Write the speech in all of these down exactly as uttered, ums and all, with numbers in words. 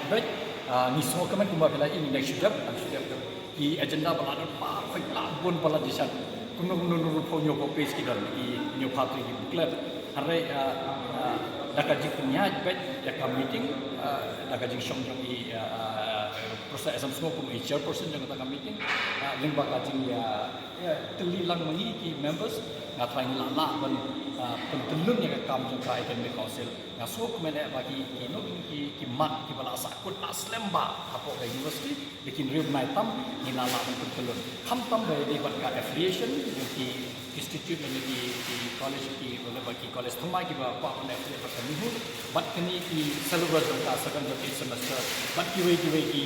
Bad, ah, ngi sngewkmen kumba phi la ïohi ngi dang shu dep, dang shu dep ki agenda ba la don baroh, la bun ba la jishan. Kumno kumno ruh phew hynñiew phew page ki don, ki hynñiew phew hynriew ki booklet. Hynrei, ah, ah, da ka jingpynïaid bad ïa ka meeting, ah, da ka jingshong jong i, ah, ah, Professor S M Sngewbha kum i chairperson jong kata ka meeting, ah, lyngba ka jingïa, ïa, tylli lang ma ngi ki members, nga tharai ngi la lah ban, ah, pyntyllun ïa ka kam jong ka Academic Council. Nga sngewkmen eh ba ki, ki, no, ki, ki mat kiba la sahkut la slem bha hapoh ka university, ba kin riew bnai tam ngi la lah ban pyntyllun. Khamtam ba ïadei bad ka affiliation jong ki institute lane ki, ki college, ki, lane ba ki college thymmai kiba kwah ban affiliate bad ka NEHU, bad kine ki syllabus jong ka second bad eighth semester, bad kiwei kiwei ki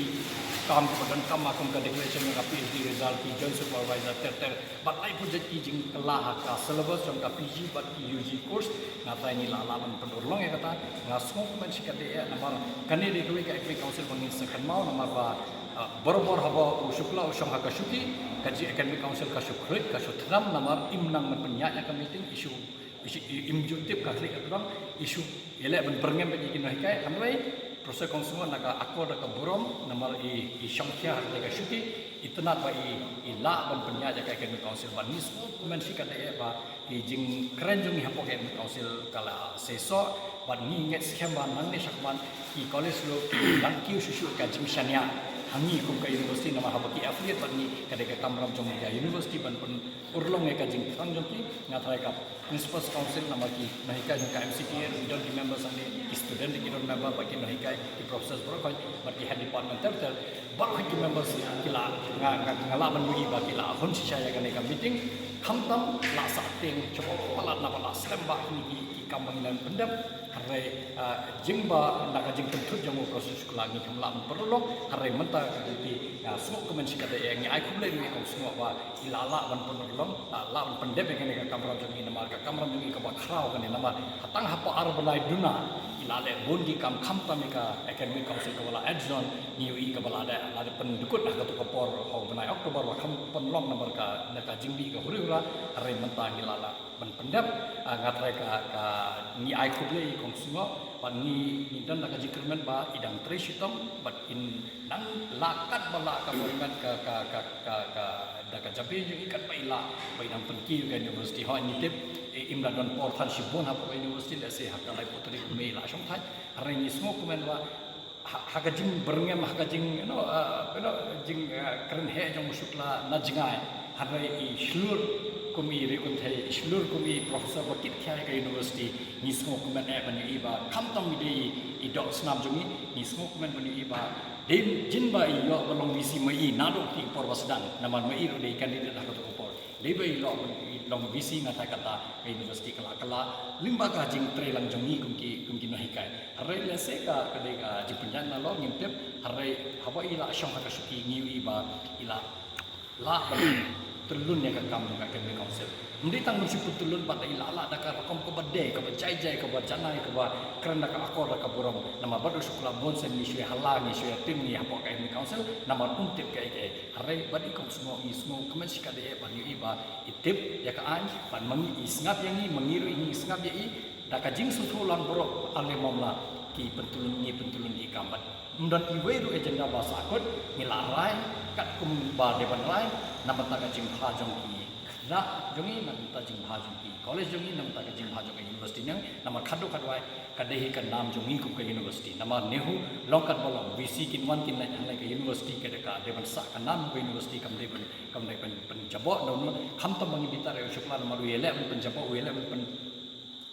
kam kiba donkam, kum ka declaration jong ka PhD result, ki joint supervisor, ter ter, bad lai phew jait ki jingkylla ha ka syllabus jong ka PG bad ki UG course. Nga tharai ngi la lah ban pynurlong ïa kata. Nga sngewkmen shikatdei eh namar kane dei kawei ka Academic Council ba ngin sa kynmaw namar ba, ah, barabor haba u Shukla u shong ha ka shuki, ka jing Academic Council ka shu khruid, ka shu thngan namar im nang ban pynïaid ïa ka meeting, i shu, i shu, i, im ju tip ka khlieh ka tnat, i shu ïaleh ban byrngem bad ïa ki nonghikai. Hynrei Professor Kongsngoh na ka akor da ka burom namar i, i shong khia ha ka shuki, itynnad ba i, i lah ban pynïaid ïa ka Academic Council. Bad ngi sngewkmen shikatdei eh ba ki jingkren jong ngi hapoh ka Academic Council ka la seisoh, bad ngi ngeit skhem ba nangne shakhmat ki college ruh ki dang kiew shuh shuh ka jingshaniah ha ngi kum ka university namar haba ki affiliate bad ngi ka dei ka kamram jong ka university ban pynurlong ïa ka jingthrang jong ki. Nga tharai ka Principals Council namar ki nonghikai jong ka MCTA ruh ki don ki members hangne, ki student ruh ki don member, bad ki nonghikai, ki professors baroh khoit, bad ki head department ter ter, baroh ki members ki la, nga, nga, nga lah ban ïohi ba ki la hun shisha ïa kane ka meeting. Khamtam la sah tieng, sha ba palat na ba la slem bha kine ki, ki kam ba ngi la pyndep. Hynrei, ah, jingba na ka jingpynthut jong u Professor Shukla ngi khlem lah ban pynurlong. Hynrei mynta ka kti, ah, sngewkmen shikatdei eh, ngi ai khublei ïa u Kongsngoh ba i la lah ban pynurlong, la lah ban pyndep ïa kane ka kamram jong ngi namar ka kamram jong ngi kaba khraw kane namar tang hapoh ar bnai duna i la leh bun ki kam khamtam ïa ka Academic Council kaba la adjourn, ngi ïohi kaba la dei, la dei pyndykut ha kato ka por ha u bnai October ba kham pynlong namar ka, na ka jingdih ka huri hura. Hynrei mynta ngi la lah ban pyndep, ah, nga tharai ka, ka ngi ai khublei ïa u Kongsngoh, bad ngi, ngi don da ka jingkyrmen ba i dang trei shitom, bad in nang lah katba lah ka, ka, ka, ka, ka, da ka jabieng jong i katba i lah, ba i nang pynkiew ïa ka university. Hooid ngi tip, i, im da don por than shibun hapoh ka university, lehse ha ka laiphew tarik u Mei i la shong thait. Hynrei ngi sngewkmen ba ha, ha ka jingbyrngem, ha ka jing, you know, uh, you know, jing, uh, kren heh jong u Shukla na jngai, hynrei i shlur kum i riewkynthei, i shlur kum i professor ba kit khia ïa ka university. Ngi sngewkmen eh ban ïohi ba khamtam i dei i doh snam jong ngi, ngi sngewkmen ban ïohi ba dei jin ba i ïoh ban long VC ma i naduh ki por ba sdang, namar ma i ruh dei candidate ha kato ka por. Dei ba i long, i long VC nga tharai kata ka university ka la, ka la lyngba ka jingtrei lang jong ngi kum ki, kum ki nonghikai. Hynrei lehse ka, ka dei ka jingpynïaid nalor ngim tip. Hynrei haba i la shong ha ka shuki ngi ïohi ba i la lah ban pyntyllun ïa ka kam jong ka Academic Council. Ym dei tang ban shu pyntyllun, bad i la lah da ka rukom kaba dei, kaba jai jai, kaba janai, kaba kren da ka akor da ka burom. Namar bad u Shukla bun sien ngi shu ïa hala, ngi shu ïa tim ngi hapoh ka Academic Council, namar um tip kaei kaei. Hynrei bad i Kongsngoh ngi sngewkmen shikatdei eh ban ïohi ba i tip ïa ka aiñ, bad ma ngi i sngap ïa ngi, ma ngi ruh i ngi sngap ïa i, da ka jingsngewthuh lang baroh ar lymne mamla ki pyntyllun, ngi pyntyllun ki kam bad ym don iwei ruh agenda ba sahkut, ngi la rai katkum ba dei ban rai, na bynta ka jingbha jong ki khynnah jong ngi, na bynta jingbha jong ki college jong ngi, na bynta ka jingbha jong ka university, namar khadduh khadwai ka dei hi ka nam jong ngi kum ka university. Namar NEHU long katba long, VC kin wan kin leit hangne, ka university ka dei, ka dei ban sah ka nam ka university, kam dei ban, kam dei ban pynjaboh. Namar khamtam ba ngi bitar ïa u Shukla namar u ïaleh ban pynjaboh, u ïaleh ban pyn,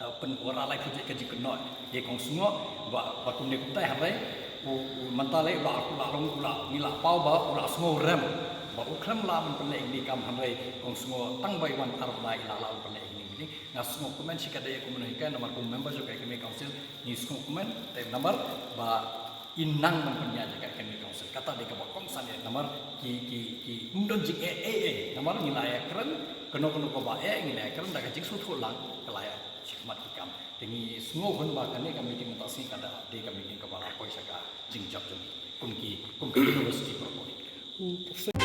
eh, pynwanrah laiphew jait ka jingkynnoh ïa u Kongsngoh ba, ba kumne kumtai. Hynrei u, u mynta lei u la, u la long, u la, ngi la paw ba u la sngewrem ba u khlem lah ban pynleit ïa kine ki kam, hynrei u Kongsngoh tang ba i wan ar bnai i la lah ban pynleit ïa kine ki. Nga sngewkmen shikatdei kum u nonghikai namar kum u member jong ka Academic Council ngi sngewkmen te namar ba i nang ban pynïaid ïa ka Academic Council. Kata dei kaba kongsan eh namar ki, ki, ki ym don jingeh eh eh namar ngi la ïakren, kano kano kaba eh ngi la ïakren da ka jingsngewthuh lang, ka la ïa shikmat ki kam. Te ngi sngewhun ba kane ka meeting mynta sngi ka dei ka meeting kaba la poi sha ka jingjop jong ngi kum ki, kum ka university baroh kawei.